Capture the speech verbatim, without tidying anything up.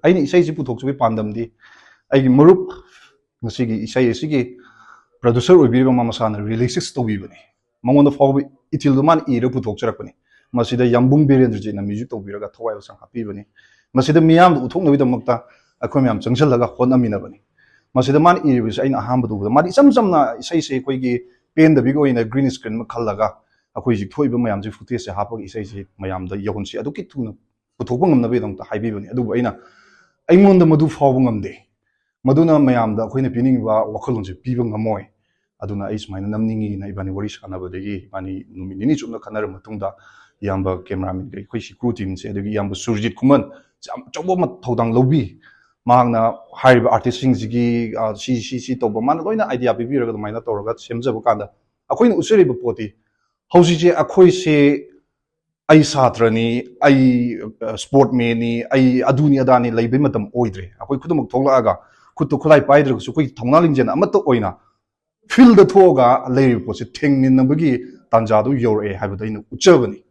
ꯑꯩꯅ ꯏꯁꯩꯁꯤ ꯄꯨꯊꯣꯛꯆꯕꯒꯤ ꯄꯥꯟꯗꯝꯗꯤ ꯑꯩꯒꯤ ꯃꯔꯨꯞ, ꯉꯁꯤꯒꯤ ꯏꯁꯩ ꯑꯁꯤꯒꯤ producer ꯑꯣꯏꯕꯤꯔꯤꯕ ꯃꯥ ꯃꯁꯥꯅ lyricist ꯇꯧꯕꯤꯕꯅꯤ꯫ ꯃꯉꯣꯟꯗ ꯐꯥꯎꯕ ꯏꯊꯤꯜꯗꯣ ꯃꯥꯅ ꯏꯔ ꯄꯨꯊꯣꯛꯆꯔꯛꯄꯅꯤ꯫ ꯃꯁꯤꯗ ꯌꯥꯝꯕꯨꯡ ꯕꯤꯔꯦꯟꯗ꯭ꯔꯖꯤꯠꯅ music ꯇꯧꯕꯤꯔꯒ ꯊꯋꯥꯏ ꯍꯛꯆꯥꯡ ꯍꯥꯞꯄꯤꯕꯅꯤ꯫ ꯃꯁꯤꯗ ꯃꯤꯌꯥꯝꯗ ꯎꯠꯊꯣꯛꯅꯕꯒꯤꯗꯃꯛꯇ ꯑꯩꯈꯣꯏ ꯃꯌꯥꯝ ꯆꯪꯁꯤꯜꯂꯒ ꯍꯣꯠꯅꯃꯤꯟꯅꯕꯅꯤ꯫ ꯃꯁꯤꯗ ꯃꯥꯅ ꯏꯔꯤꯕꯁꯤ ꯑꯩꯅ ꯑꯍꯥꯟꯕꯗ ꯎꯕꯗ ꯃꯥꯗꯤ ꯏꯆꯝ ꯆꯝꯅ ꯏꯁꯩꯁꯦ ꯑꯩꯈꯣꯏꯒꯤ ꯄꯦꯟꯗꯕꯤꯒꯤ ꯑꯣꯏꯅ green screen ꯑꯃ ꯈꯜꯂꯒ ꯑꯩꯈꯣꯏ ꯍꯧꯖꯤꯛ ꯊꯣꯛꯏꯕ ꯃꯌꯥꯝꯁꯤ footage ꯁꯦ ꯍꯥꯞꯄꯒ ꯏꯁꯩꯁꯤ ꯃꯌꯥꯝꯗ ꯌꯧꯍꯟꯁꯤ, ꯑꯗꯨꯛꯀꯤ ꯊꯨꯅ ꯄꯨꯊꯣꯛꯄ ꯉꯝꯅꯕꯒꯤꯗꯃꯛꯇ ꯍꯥꯏꯕꯤꯕꯅꯤ꯫ ꯑꯗꯨꯕꯨ ꯑꯩꯅ, ꯑꯩꯉꯣꯟꯗ ꯃꯗꯨ ꯐꯥꯎꯕ ꯉꯝꯗꯦ, ꯃꯗꯨꯅ ꯃꯌꯥꯝꯗ ꯑꯩꯈꯣꯏꯅ ꯄꯤꯅꯤꯡꯉꯤꯕ ꯋꯥꯈꯜꯂꯣꯟꯁꯦ ꯄꯤꯕ ꯉꯝꯃꯣꯏ, ꯑꯗꯨꯅ ꯑꯩ ꯁꯨꯃꯥꯏꯅ ꯅꯝꯅꯤꯡꯉꯤꯅ ꯏꯕꯥꯅꯤ ꯋꯥꯔꯤ ꯁꯥꯟꯅꯕꯗꯒꯤ ꯏꯕꯥꯅꯤ ꯅꯨꯃꯤꯠ ꯅꯤꯅꯤ ꯆꯨꯞꯅ ꯈꯟꯅꯔ ꯃꯇꯨꯡꯗ ꯏꯌꯥꯝꯕ cameraman ꯒ ꯑꯩꯈꯣꯏ ꯁꯤ crew team ꯁꯦ, ꯑꯗꯒꯤ ꯏꯌꯥꯝꯕ ꯁꯨꯔꯖꯤꯠ ꯈꯨꯃꯟ ꯌꯥꯝ ꯑꯆꯧꯕ ꯑꯃ ꯊꯧꯗꯥꯡ ꯂꯧꯕꯤ꯫ ꯃꯍꯥꯛꯅ ꯍꯥꯏꯔꯤꯕ artist ꯁꯤꯡꯁꯤꯒꯤ, ꯑ, ꯁꯤ, ꯁꯤ, ꯁꯤ ꯇꯧꯕ ꯃꯥꯅ ꯂꯣꯏꯅ idea ꯄꯤꯕꯤꯔꯒ ꯑꯗꯨꯃꯥꯏꯅ ꯇꯧꯔꯒ ꯁꯦꯝꯖꯕ ꯀꯥꯟꯗ ꯑꯩꯈꯣꯏꯅ ꯎꯠꯆꯔꯤꯕ ꯄꯣꯠꯇꯤ ꯍꯧꯖꯤꯛꯁꯦ ꯑꯩꯈꯣꯏꯁꯦ ꯑꯩ ꯁꯥꯇ꯭ꯔꯅꯤ, ꯑꯩ, ꯑ, sportman ꯅꯤ, ꯑꯩ ꯑꯗꯨꯅꯤ ꯑꯗꯥꯅꯤ ꯂꯩꯕꯩ ꯃꯇꯝ ꯑꯣꯏꯗ꯭ꯔꯦ꯫ ꯑꯩꯈꯣꯏ ꯈꯨꯗꯤꯡꯃꯛ ꯊꯣꯛꯂꯛꯑꯒ ꯈꯨꯠꯇ ꯈꯨꯠꯂꯥꯏ ꯄꯥꯏꯗ꯭ꯔꯒꯁꯨ ꯑꯩꯈꯣꯏ ꯊꯧꯅꯥ ꯂꯤꯡꯖꯦꯜ ꯑꯃꯠꯇ ꯑꯣꯏꯅ field ꯗ ꯊꯣꯛꯑꯒ ꯂꯩꯔꯤꯕ ꯄꯣꯠꯁꯦ ꯊꯦꯡꯃꯤꯟꯅꯕꯒꯤ ꯇꯥꯟꯖꯥꯗꯨ ꯌꯧꯔꯛꯑꯦ ꯍꯥꯏꯕꯗ ꯑꯩꯅ ꯎꯠꯆꯕꯅꯤ꯫